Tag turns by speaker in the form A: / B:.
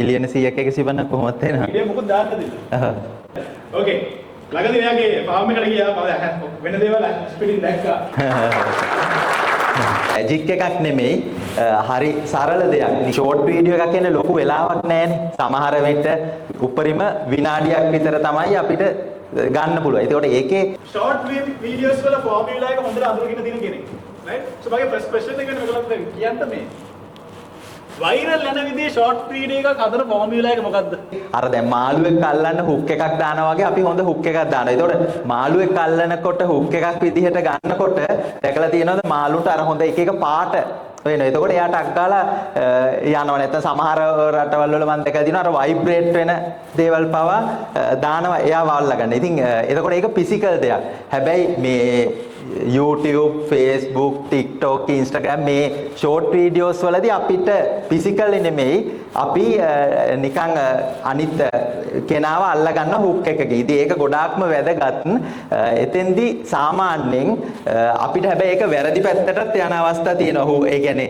A: මිලියන 100ක් 150ක් කොහොමද එනවා?
B: වීඩියෝ මොකුත් දාන්න දෙන්න. ඕකේ. ළඟදී මෙයාගේ ෆාම් එකට ගියා. මම වෙන දේවල් ස්පිටින් දැක්කා.
A: මැජික් එකක් නෙමෙයි, හරි සරල දෙයක්. ෂෝට් වීඩියෝ එකක් කියන්නේ ලොකු වෙලාවක් නෑනේ. සමහර විට උපරිම විනාඩියක් විතර තමයි අපිට ගන්න පුළුවන්. ඒකෝට ඒකේ
B: ෂෝට් වීඩියෝස් වල ෆෝමියුලා එක හොඳට අඳුරගෙන තියෙන කෙනෙක්. රයිට්? සෝ මගේ ෆස්ට් ක්වෙස්චන් එක වෙන මේගොල්ලන්ට කියන්න මේ වෛරල් යන විදිහේ ෂෝට් වීඩියෝ එකක් හදන ෆෝමියුලා එක මොකද්ද?
A: අර දැන් මාළුවෙක් අල්ලන්න හුක් එකක් දානවා වගේ අපි හොඳ හුක් එකක් දානවා. ඒතකොට මාළුවෙක් අල්ලනකොට හුක් එකක් විදිහට ගන්නකොට දැකලා තියෙනවද මාළුන්ට අර හොඳ එක එක පාට වෙනවා. එතකොට එයාට ටක් ගාලා යනවා. නැත්නම් සමහර රටවල් වල මම දැකලා තියෙනවා අර වයිබ්‍රේට් වෙන දේවල් පවා දානවා එයාව අල්ලගන්න. ඉතින් එතකොට ඒක ෆිසිකල් දෙයක්. හැබැයි මේ YouTube, Facebook, TikTok, Instagram මේ ෂෝට් වීඩියෝස් වලදී අපිට ෆිසිකලි නෙමෙයි, අපි නිකන් අනිත් කෙනාව අල්ලගන්න හුක් එකකින්. ඉතින් ඒක ගොඩාක්ම වැදගත්. එතෙන්දි සාමාන්‍යයෙන් අපිට හැබැයි ඒක වැරදි පැත්තටත් යන අවස්ථා තියෙනවා. ඒ කියන්නේ